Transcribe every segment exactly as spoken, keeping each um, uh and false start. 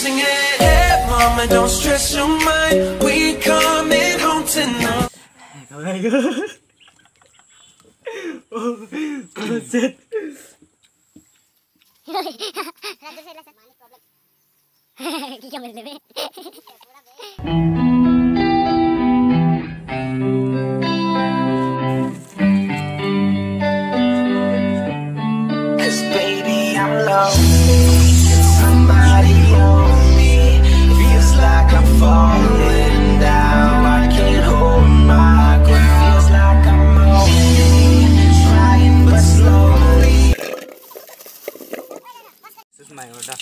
Hey, mama, don't stress your mind. We coming home tonight. Oh, oh, shit. Cause baby, I'm lost. Somebody hold me. Feels like I'm falling down. I can't hold my ground. Feels like I'm only trying but slowly. This is my order.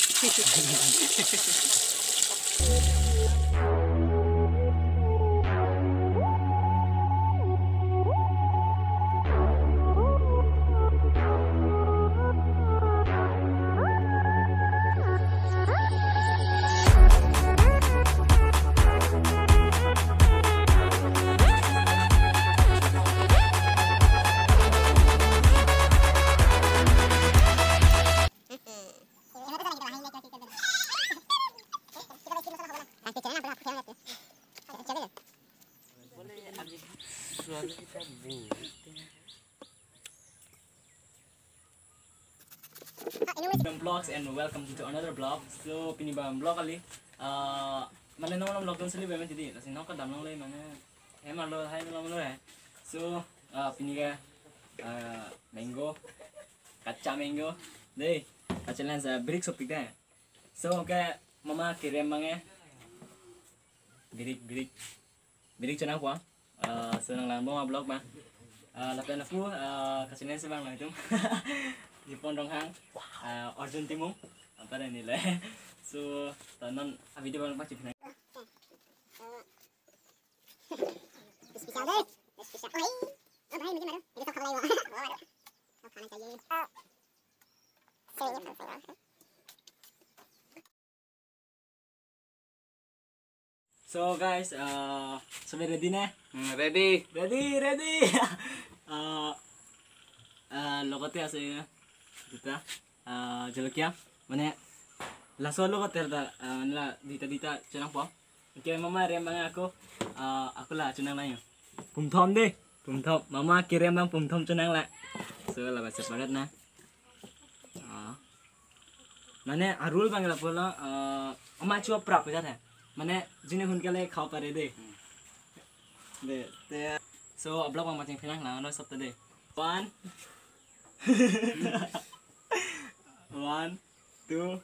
Vlogs and welcome to another vlog. So pini abang vlog kali. Ah, mane non vlog dun seli beme tidi. Lasi non kadam longle mane hem arlo hai non longle. So, ah, pini ke, ah, mango, kacha mango. Dei, kacha lensa brick sopik dei. So, okay, mama kerem abang ke. Birik, birik. Birik chonang po. Ah, so nanglangbom a-vlog ma. Ah, lapen aku, ah, kachannel si abang lo itum. Jipon Ronghang, ah, Arjun Timung. Apa dah nilai? So, ta non a-video abang pachipnang. Special deh. Special. Oh, hai. Oh, bhai, mujhe maro. Mujhe to khana chahiye. Oh, maro. To khana chahiye. Oh. So guys, uh, sob ready na? Hmm, ready. Ready, ready. Uh, uh, logote ase duita, uh, jolokia. Mane laso logote ta, uh, la duita duita chonang po. Okay, mama rem abang ako, uh, ako la chonang lang yo. Pumthom dei, pumthom. Mama kerem abang pumthom chonang la. So, la ba separate na. Ah. Mane arul abang lapulo, ah, ama chua prap ja the. Mane jine hun kale khau pare dei. Dei, te. So, a-vlog abang maching phinang na, no, sob ta dei. One. One, two,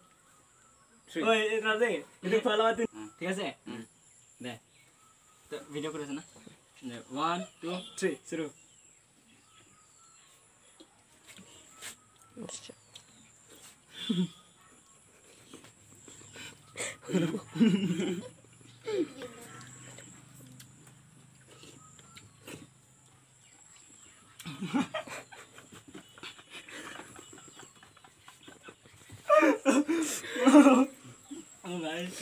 three. Oi, eh, rap dei. Itu pala tu. Hmm. Thik ase? Hmm. Dei. To video kuru na. Dei, one, two, three, shuru. Oh, guys.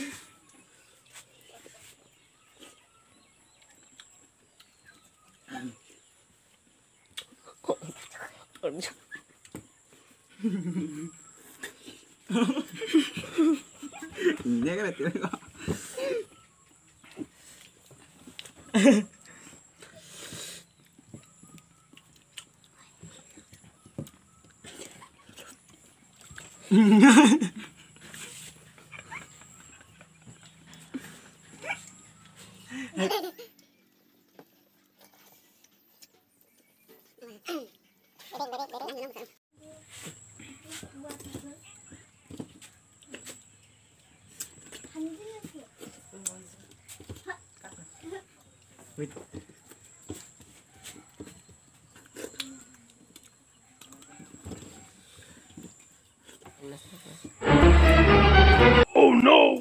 Ini kan betul kok. Wait. Oh no!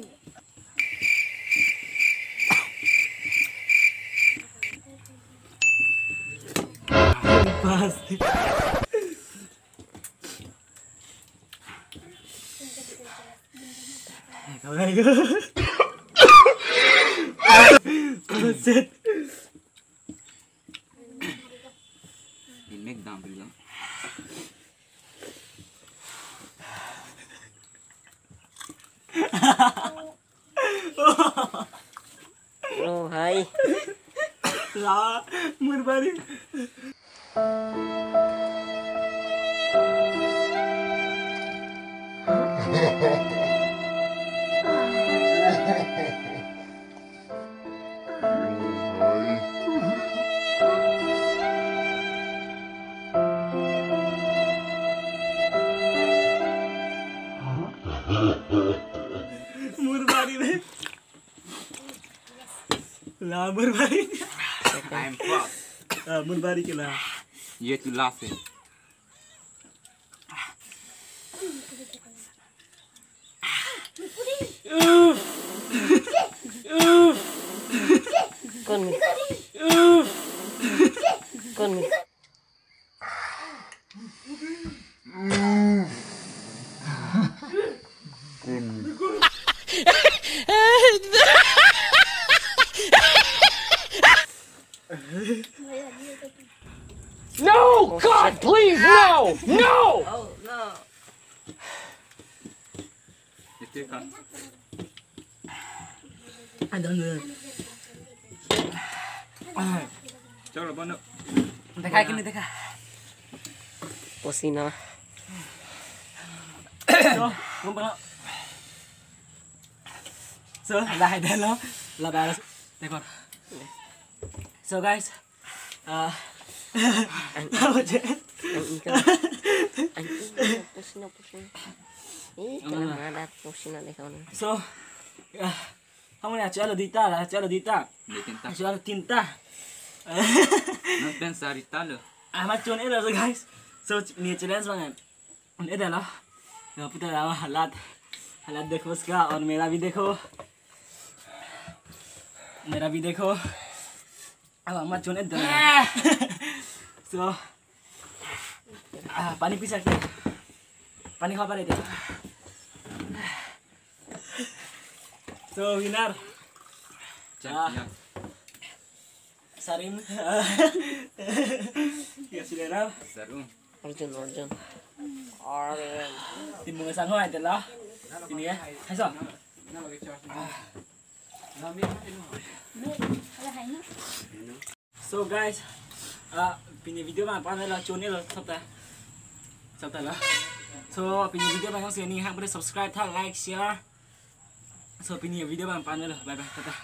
Pas. Oh, shit. Di mek dam pilo. Hai. La, murbari. Murbari dei. La, murbari. I'm first. Ah, murbari ke la. ये तो लास्ट है। Kon mi. Kon mi. No! God, please, no! No! Oh, no. Ito ka. I don't know. Chalo, bono. Dekha kini, dekha. Pasina. So, kumpang. So, la hai dalo, la dalo. Dekho. So guys, uh, Ang, ang ikaw. Ang ikaw. Pasina, pasina. Eh, kena madat pasina dei kawan. So, uh, kamu ni achu alo duita la, achu alo duita. Ini tinta. Achu alo tinta. Non pen sarita lo. Amat chun-e lo, so guys. So, ni challenge bang. Ini dah lah. Yang putar lah, halat. Halat dekho uska, aur mera bhi dekho. Mera bhi dekho. Amat chun-e dah. So, ah, pani pi sakte. Pani khua pare de. So, winner. Champion. Ah. Sarim. Ya, saudara. Sarum. Arjun, Arjun. Arjun. Tim Bunga Sangho aja lah. Ini ya. Hai, so. So guys, ah, pini video ma pan lo chun-e lo sabta. Sabta lo. So pini video ma yang sini hang pada subscribe tha, like, share. So pini video ma pan lo. Bye bye. Tata.